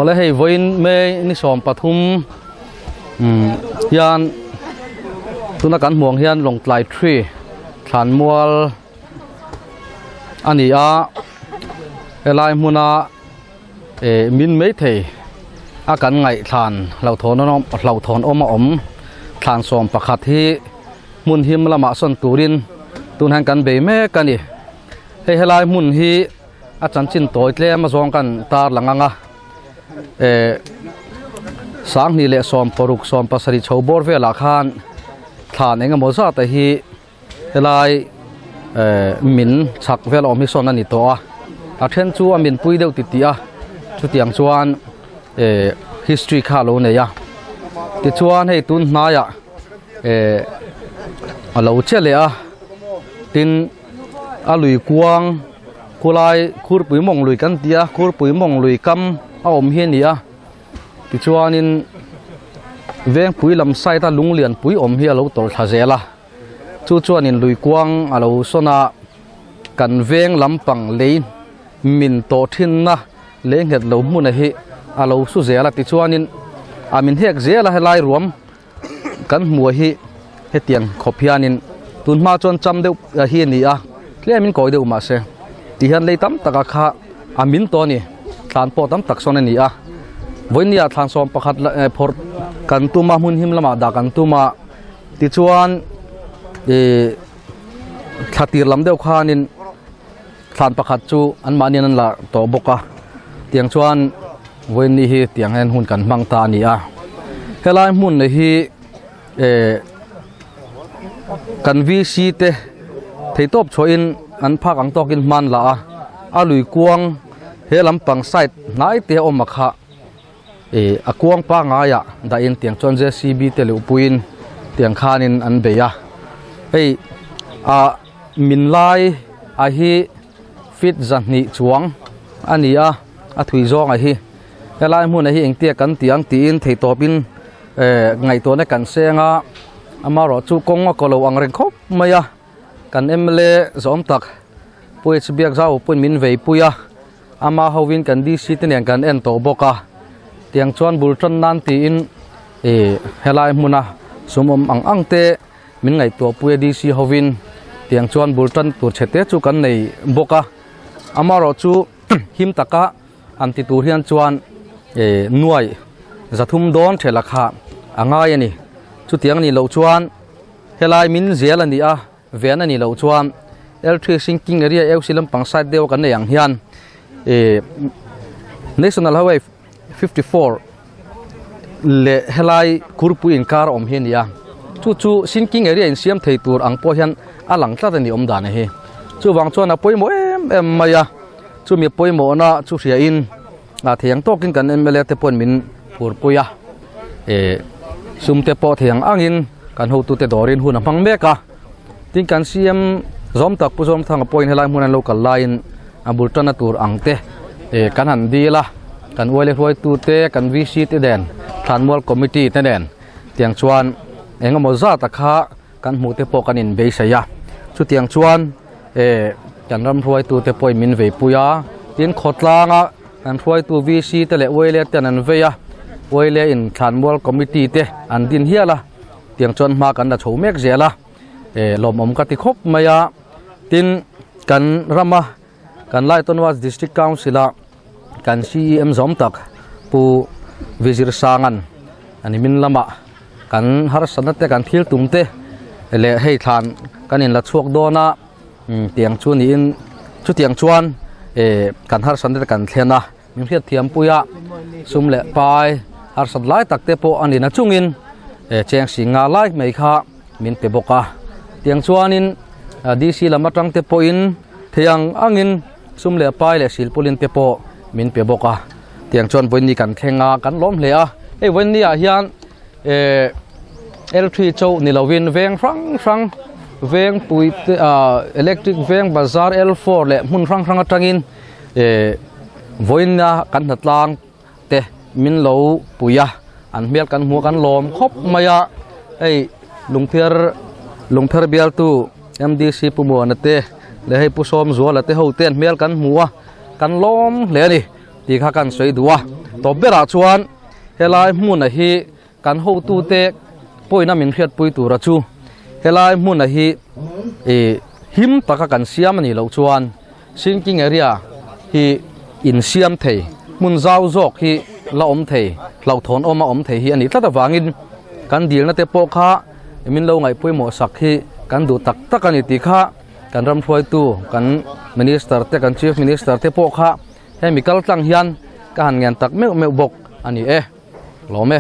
Awle hei vawiin May ni 13 hian tuna kan hmuh ang hian Lawngtlai tree thlanmual a ni a helai hmuna eh min maithei a kan ngaih thlan hlauhthawn hlauhthawn awm a awm thlan 11 hi hmun him lamah sawn turin tun hian kan bei mek a ni hei helai hmun hi. A chanchin tawi tlem a zawng kan tar lang ang a eh 2016 17 chho bawr velah khan thlan eng emaw zat a hi helai eh min chhak vel awm hi sawn a ni tawh a a then chu a min pui deuh titih a chutiang chuan eh history kha a lo nei a tichuan hei tun hnaiah eh a lo che leh a tin. A lui kuang khulai khurpui mawng lui kan ti a khurpui mawng lui kam a awm hi a ni a tichuanin vengpui lam side a lung lian pui awm hi a lo tawlh thla zel a chu chuanin lui kuang a lo sawn a kan veng lampang lei min tawh thinna lei nghet lo hmun hi a lo su zel a tichuanin a min hek zel a helai ruam. Kan hmuh hi hetiang khawp hianin tun hma chuan cham deuh hi a ni a tlemin kawi deuh mahse ti hian lei tam taka kha a min tawh a ni thlan pawh tam tak sawn a ni a vawinia thlan 11 phawrh kan tum a hmun him lamah dah kan tum a tichuan ih thla tir lam deuh khanin thlan pakhat chu anmahni an la tawh bawk a tiang chuan vawiin hi tiang hian hun kan hmang ta a ni a helai hmun hi eh kan VC te theitawp chhuahin an phak ang tawkin hman la a a lui kuang he lampang side hnai te a awm a kha eh a kuang pangaiah dahin tiang chuan JCB te leh upuiin tiang khanin an bei a hei ah. Min lai a hi feet 200 chuang a ni a a thui zawng a hi helai hmun a hi engtia kan tih ang tiin theitawpin eh ngaihtuahna kan seng a amaherawh chu kawng a kaw lo ang reng khawp mai a kan mla zawm tak Pu H Biakzau pawhin min vei pui a ama hovin kan DC te nen kan en tawh bawk a tiang chuan bul tan nan tiin eh helai hmuna sum awm ang ang te. Min ngaihtuah pui a DC hovin tiang chuan bul tan tur chhe te chu kan nei bawk a, amaherawh chu him taka an ti tur hian chuan eh nuai 300 dawn thela kha a ngai a ni. Chutiang a nih loh chuan helai min zel a ni a, ven a nih loh chuan L3 sinking area AOC lampang side deuh a kan nei ang hian eh National Highway 54 leh helai kurpui inkar a awm hi a ni a chu chu sinking area insiam thei tur ang pawh hian a lang tlat a ni awm dan hi chuvang chuan a pawimawh em em mai a chumi pawimawhna chu hria in a thei ang tawkin kan mla te pawhin min phurpui a eh sum te pawh thei ang angin kan hotute dawrin hun a hmang mek a tin kan CM zawm tak Pu Zawmthanga pawhin helai hmun an lo kal laiin a bul tanna tur ang te eh kan han dil a kan uaile hruaitu te kan VC te nen thlanmual committee te nen tiang chuan eng emaw zat a kha kan hmuh te pawh kan in beisei a chutiang chuan eh kan ram hruaitu te pawhin min vei pui a tin khawtlang a kan hruaitu VC te leh uaile ten an vei a uaile in thlanmual committee te an din hial a tiang chuan hma kan la chho mek zel a eh lawmawm ka ti khawp mai a. Tin, kan rama kan Laitonwas District Council a kan CEM zawm tak Pu Vizir Sangan a ni min lama kan harsatna te kan thil tum te leh hei thlan kan in la chhuak dawn a tiang chu niin chutiang chuan eh kan harsatna te kan thlen a min hriat thiam pui a sum leh pai harsat lai tak te pawh a ni na chungin eh cheng si nga lai mai kha min pe bawk a tiang chuanin DC lam atang te pawhin thei ang angin sum leh pai leh silpawlin te pawh min pe bawk a tiang chuan vawiin kan thleng a kan lawm hle a hei vawiin ah hian eh L3 chauh ni lovin veng hrang hrang veng pui te ah electric veng bazar L4 leh hmun hrang hrang atangin eh vawiin a kan hnatlang te min lo pui a an hmel kan hmuh a kan lawm khawp mai a hei lungpher lungpher bialtu MDC Pu Muana te leh hei Pu Sawmzuala te ho te an hmel kan hmu a kan lawm hle a ni tih kha kan sawi duh a. Tawp berah chuan helai hmuna hi kan hotute pawina min hriatpui tura chu helai hmuna hi ih him taka kan siam a nih loh chuan sinking area hi insiam thei hmun zau zawk hi la awm thei hlauhthawn awm a awm thei hi a nih tlat avangin kan dilna te pawh kha min lo ngaih pawimawh sak hi kan duh tak tak a ni tih kha kan ram hruaitu kan minister te kan chief minister te pawh kha hemi kal tlang hian ka han ngen tak meuh meuh bawk a ni e. Lawm e.